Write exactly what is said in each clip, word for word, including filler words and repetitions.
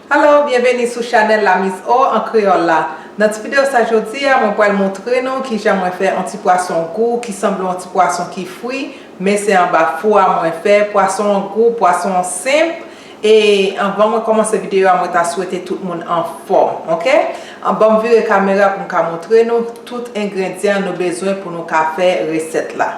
Hello, byenveni sou chanèl La Miss O an kreyòl la. Nan ti videyo sa jodi a, mwen pral montre nou kijan mwen fè yon ti pwason gou ki sanble yon ti pwason ki fri, men se anba fou a mwen fè. Pwason an gou, pwason an senp. E anvan mwen kòmanse videyo a, mwen ta swete tout moun anfòm, oke? An, ban m vire kamera pou m ka montre nou tout engredyan nou bezwen pou nou ka fè resèt la.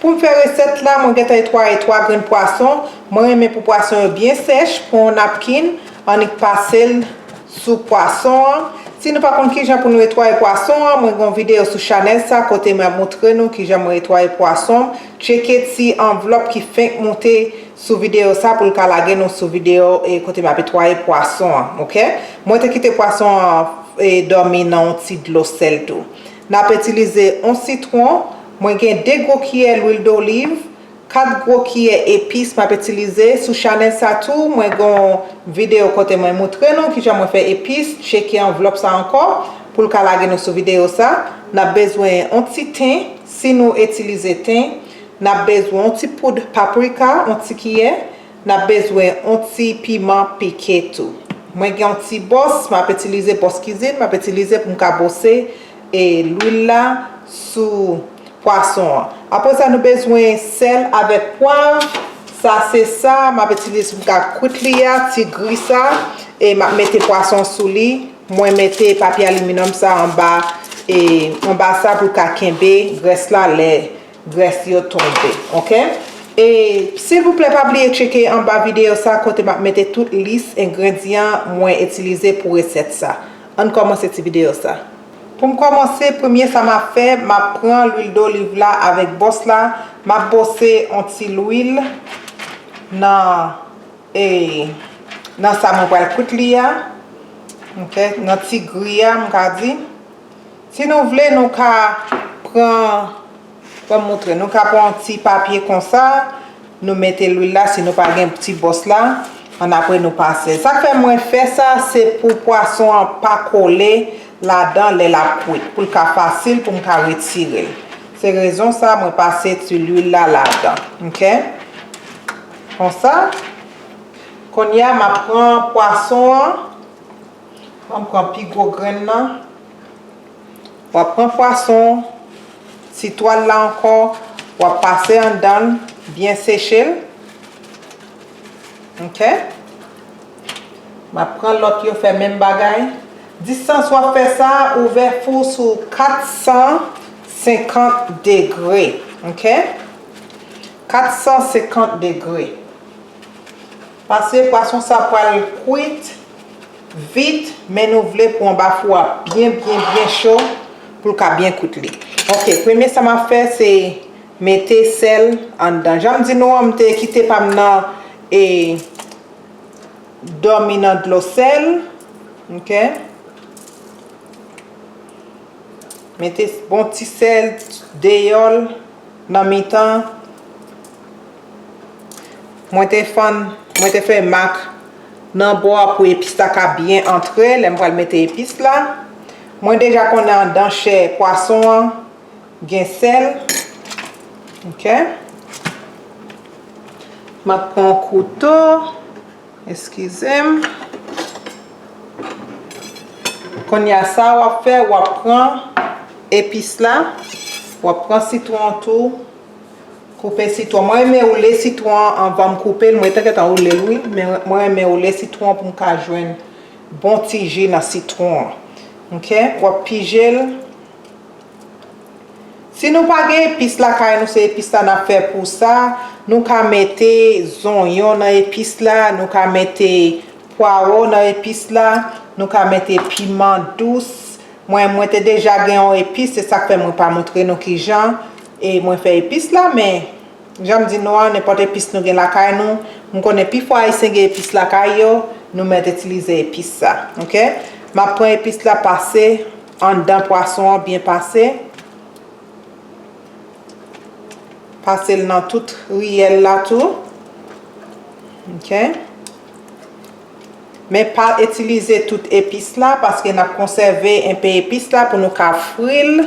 Pou m fè resèt la, mwen gentan netwaye twa grenn pwason. Mwen renmen pou pwason yo byen sèch. Pran yon napkin, annik pase l sou pwason an. Si nou pa konn kijan pou nou netwaye pwason an, mwen gen yon videyo sou chanèl sa kote mwen ap montre nou kijan mwen netwaye pwason m. Tcheke ti anvlòp ki fenk moute sou videyo sa pou l ka lage nou sou videyo, e, kote m ap netwaye pwason an, oke? Mwen te kite pwason an, e, dòmi nan yon ti dlo sèl tou. N ap itilize yon sitwon. Mwen gen de gwo kiyè lwil doliv, kat gwo kiyè epis m ap itilize. Sou chanèl sa tou, mwen gen yon videyo kote mwen montre nou kijan mwen fè epis. Tcheke anvlòp sa ankò pou l ka lage nou sou videyo sa. N ap bezwen yon ti ten, si nou itilize ten. N ap bezwen yon ti poud paprika, yon ti kiyè. N ap bezwen yon ti piman pike tou. Mwen gen yon ti bòs, m ap itilize bòs kizin, m ap itilize pou m ka bwose, e, lwil la sou pwason an. Apre sa, nou bezwen sèl avèk pwav. Sa se sa m ap itilize pou m ka kwit li a, ti gri sa. E m ap mete pwason sou li. Mwen mete papye aliminyòm sa anba, e, anba sa pou l ka kenbe grès la lè grès yo tonbe, oke? E, silvouplè, pa bliye tcheke anba videyo sa kote m ap mete tout lis engredyan mwen itilize pou resèt sa. Ann kòmanse ti videyo sa. Pou m kòmanse, premye sa m ap fè, m ap pran lwil doliv la avèk bòs la, m ap bwose yon ti lwil nan, e, nan sa mwen pral kwit li a, oke, nan ti gri a, m ka di. Si nou vle, nou ka pran, ban m montre, nou ka pran yon ti papye konsa, nou mete lwil la, si nou pa gen ti bòs la, annapre nou pase. Sa k fè mwen fè sa, se pou pwason an pa kole ladan lè l ap kwit, pou l ka fasil pou m ka retire l. Se rezon sa mwen pase ti lwil la ladan, oke? Konsa, kounye a m ap pran pwason an, m ap pran pi gwo grenn nan. W ap pran pwason, ti twal la ankò, w ap pase anndan l, byen seche l. Oke? M ap pran lòt yo, fè menm bagay. Distans w ap fè sa, ouvè fou sou kat san senkant degre. Oke? Kat san senkant degre. Paske pwason sa pral kwit vit, men nou vle pou anba fou a byen, byen, byen cho pou l ka byen kwit li. Oke, premye sa m ap fè, se mete sèl anndan. Jan m di nou an, m te kite pa m nan, e, dòmi nan dlo sèl. Oke. Mete bon ti sèl deyò l, nan mitan. Mwen te fann, mwen te fè mak nan bò a pou epis la ka byen antre lè m pral mete epis la. Mwen deja konnen anndan chè pwason an gen sèl. Oke. M ap pran yon kouto. Eskize m. Kounye a sa w ap fè, w ap pran epis la, w ap pran sitwon tou, koupe sitwon. Mwen renmen woule sitwon an anvan m koupe l, mwen te gentan woule l wi, men mwen renmen woule sitwon pou m ka jwenn bon ti ji nan sitwon an. Oke, w ap pije l. Si nou pa gen epis lakay nou, se epis la n ap fè pou sa. Nou ka mete zonyon nan epis la, nou ka mete pwawo nan epis la, nou ka mete piman dous. Mwen, mwen te deja gen yon epis, se sa k fè mwen pa montre nou kijan e mwen fè epis la, men jan m di nou an, nenpòt epis nou gen lakay nou. M konnen pifò Ayisyen gen epis lakay yo, nou mèt itilize epis sa, oke? M ap pran epis la, pase anndan pwason an, byen pase. Pase l nan tout riyèl la tou. Oke. Men pa itilize tout epis la, paske n ap konsève enpe epis la pou nou ka fri l,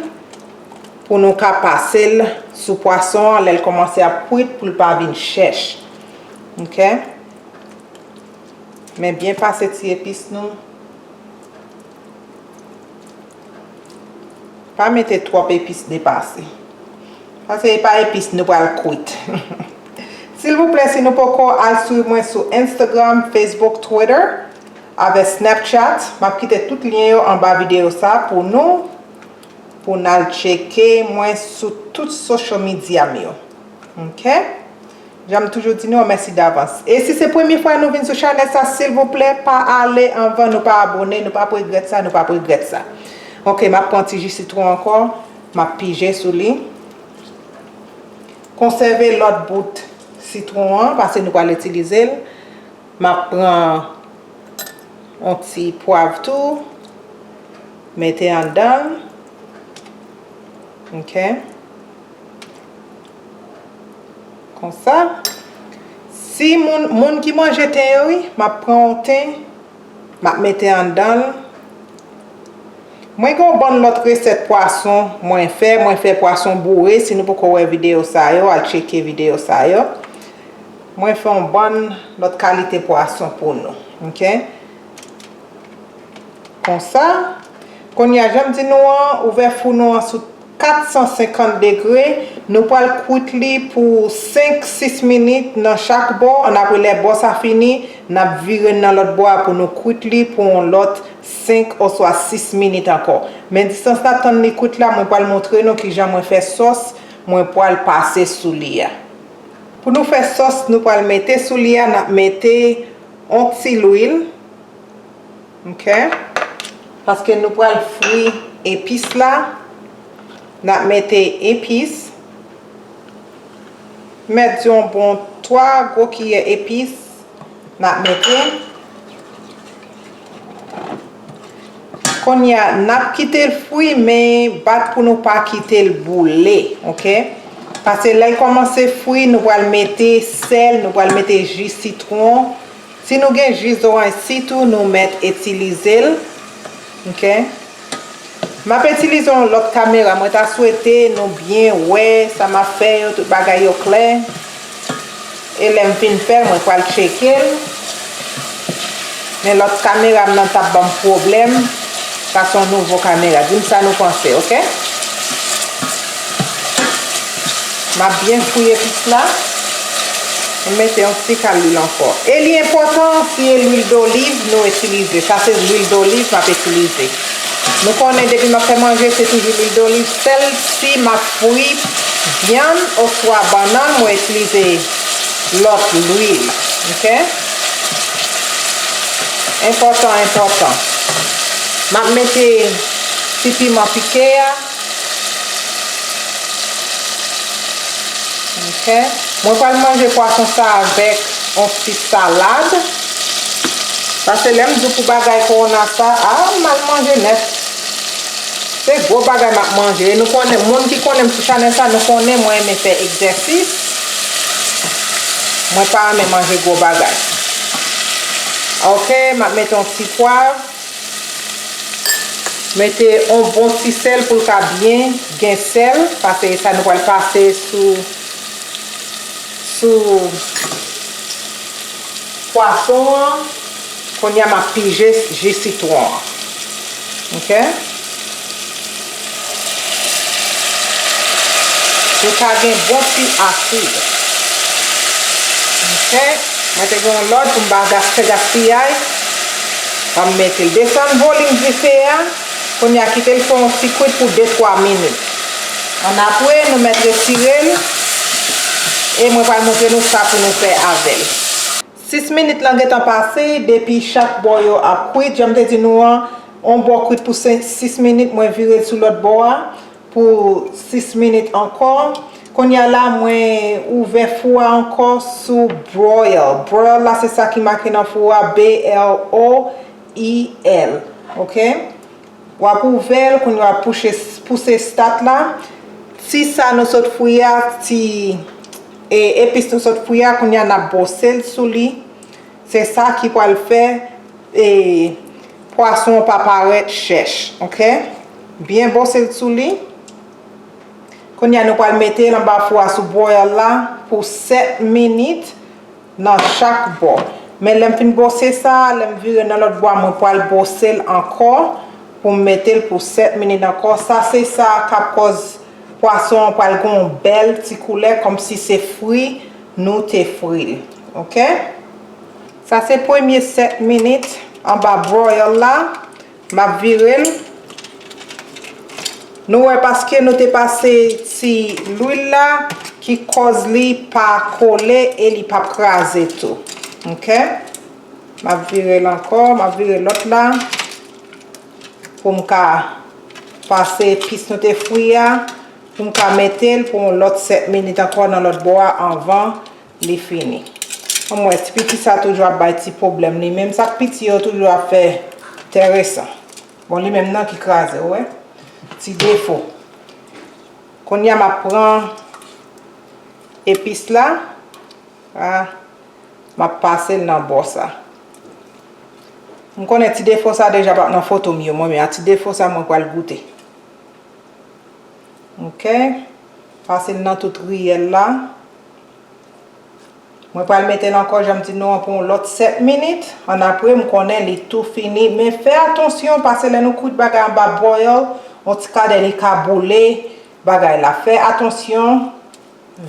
pou nou ka pase l sou pwason an lè l kòmanse ap kwit pou l pa vin chèch. Oke. Men byen pase ti epis nou. Pa mete twòp epis depase. Paske e pa epis nou pral kwit. Silvouplè, si nou poko al swiv mwen sou Instagram, Facebook, Twitter, avèk Snapchat, m ap kite tout lyen yo anba videyo sa pou nou, pou n al tcheke mwen sou tout social media m yo. Ok? Jan m toujou di nou, mèsi davans. E si se premye fwa nou vin sou chanèl sa, silvouplè, pa ale anvan nou pa abone, nou p ap regrèt sa, nou p ap regrèt sa. Ok, m ap pran ti ji sitwon ankò, m ap pije sou li. Konsève lòt bout sitwon an, paske nou pral itilize l. M ap pran yon ti pwav tou, mete anndan l. Ok. Konsa. Si moun, moun ki manje ten yo, wi, m ap pran yon ten, m ap mete anndan l. Mwen gen yon bann lòt resèt pwason mwen fè. Mwen fè pwason boure. Si nou poko wè videyo sa yo, al tcheke videyo sa yo. Mwen fè yon bann lòt kalite pwason pou nou. Ok? Konsa. Kounye a, jan m di nou an, ouvè fou nou an sou kat san senkant degre. Nou pral kwit li pou senk, sis minit nan chak bò. Annapre, lè bò sa fini, n ap vire l nan lòt bò a pou nou kwit li pou yon lòt senk oswa sis minit ankò. Men distans n ap tann li kwit la, mwen pral montre nou kijan mwen fè sòs mwen pral pase sou li a. Pou nou fè sòs nou pral mete sou li a, n ap mete yon ti lwil. Ok? Paske nou pral fri epis la. N ap mete epis. Mèt di yon bon twa gwo kiyè epis. N ap mete. Kounye a, n ap kite l fri, men bat pou nou pa kite l boule, ok? Paske lè l kòmanse fri, nou pral mete sèl, nou pral mete ji sitwon. Si nou gen ji zoranj si tou, nou mèt itilize l, ok? M ap itilize yon lòt kamera. Mwen ta swete nou byen wè sa m ap fè yo, tout bagay yo klè. E lè m fin fè l, mwen pral tcheke l. Men lòt kamera m nan t ap ban m pwoblèm. Sa se yon nouvo kamera. Di m sa nou panse, ok? M ap byen fri epis la. M mete yon ti kal lwil ankò. E li enpòtan si e lwil doliv nou itilize. Sa se lwil doliv m ap itilize. Nou konnen depi m ap fè manje, se toujou lwil doliv. Sèl si m ap fri vyann oswa bannann, mwen itilize lòt lwil. Ok? Enpòtan, enpòtan. M ap mete ti piman pike a. Ok. Mwen pral manje pwason sa avèk yon ti salad. Paske lè m di w pou bagay kowona sa, a, m al manje nèt. Se gwo bagay m ap manje. E nou konnen, moun ki konnen m sou chanèl sa, nou konnen mwen renmen fè egzèsis. Mwen pa renmen manje gwo bagay. Ok, m ap mete yon ti pwav. Mete yon bon ti sèl pou l ka byen gen sèl, paske sa nou pral pase sou, sou pwason an. Kounye a, m ap pije ji sitwon an. Ok? Pou l ka gen bon ti asid. Ok? Mwen te gen yon lòd pou m pa gas-, fè gaspiyay. Ban m mete l. Desann volim dife a. Kounye a, kite l fè yon ti kwit pou de twa minit. Annapre, nou mèt retire l. E mwen pral montre nou sa pou nou fè avè l. Sis minit lan gentan pase depi chak bò yo ap kwit. Jan m te di nou an, yon bò kwit pou sen-, sis minit, mwen vire l sou lòt bò a pou sis minit ankò. Kounye a la, mwen ouvè fou a ankò sou broil. Broil la, se sa ki make nan fou a, B L O I L. Ok? W ap ouvè l, kounye a w ap pouche, pouse stat la. Ti sa nou sot fri a, ti, e, epis nou sot fri a, kounye a n ap bwose l sou li. Se sa ki pral fè, e, pwason an pa parèt chèch, ok? Byen bwose l sou li. Kounye a nou pral mete l anba fou a sou broil la pou sèt minit nan chak bò. Men lè m fin bwose sa, lè m vire nan lòt bò a, mwen pral bwose l ankò pou m mete l pou sèt minit ankò. Sa se sa k ap kòz pwason an pral gen yon bèl ti koulè kòmsi se fri nou te fri l. Oke? Sa se premye sèt minit anba broil la. M ap vire l. Nou wè, paske nou te pase ti lwil la ki kòz li pa kole e li p ap kraze tou. Oke? M ap vire l ankò, m ap vire lòt la pou m ka pase epis nou te fri a, pou m ka mete l pou yon lòt sèt minit ankò nan lòt bò a anvan li fini. Ann wè, ti piti sa toujou ap bay ti pwoblèm li menm. Sa k piti yo toujou ap fè enteresan. Bon, li menm nan ki kraze, ou wè? Ti defo. Kounye a m ap pran epis la. A, m ap pase l nan bò sa. M konnen ti defo sa deja pa t nan foto m yo, mwen, men a ti defo sa mwen pral goute. Oke. Pase l nan tout riyèl la. Mwen pral mete l ankò, jan m di nou an, pou yon lòt sèt minit. Annapre, m konnen li tou fini. Men fè atansyon, paske lè nou kwit bagay anba broil, yon ti kadè li ka boule bagay la. Fè atansyon,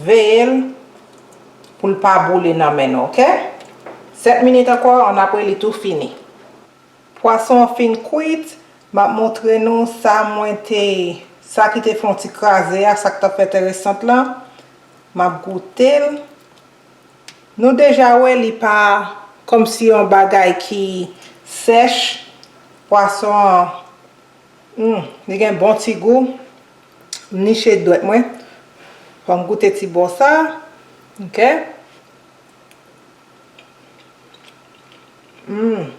veye l pou l pa boule nan men nou, oke? Sèt minit ankò, annapre li tou fini. Pwason an fin kwit, m ap montre nou sa mwen te, sa ki te fè yon ti kraze a, sa k t ap fè enteresant lan. M ap goute l. Nou deja wè li pa kòmsi yon bagay ki sèch. Pwason an, hmm, li gen bon ti gou. M niche dwèt mwen. Fò m goute ti bò sa. Oke. Hmm.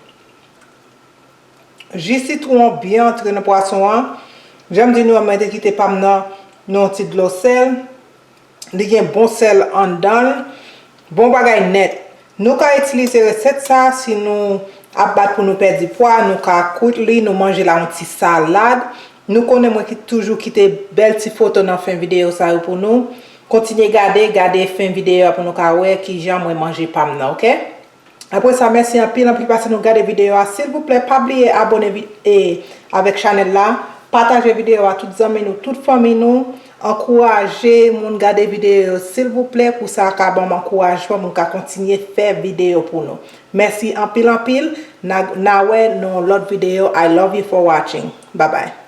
Ji sitwon an byen antre nan pwason an. Jan m di nou an, mwen te kite pa m nan, nan yon ti dlo sèl. Li gen bon sèl anndan l. Bon bagay nèt. Nou ka itilize resèt sa a si nou ap bat pou nou pèdi pwa, nou ka kwit li, nou manje l ak yon ti salad. Nou konnen mwen ki toujou kite bèl ti foto nan fen videyo sa yo pou nou. Kontinye gade, gade fen videyo a pou nou ka wè kijan mwen manje pa m nan, oke? Apre sa, mèsi anpil, anpil paske nou gade videyo a. Silvouplè, pa bliye abòne vi-, e, avèk chanèl la. Pataje videyo a tout zanmi nou, tout fanmi nou. Ankouraje moun gade videyo yo, silvouplè, pou sa ka ban m ankourajman pou m ka kontinye fè videyo pou nou. Mèsi anpil, anpil. N a, n a wè nan lòt videyo. I love you for watching. Bye bye.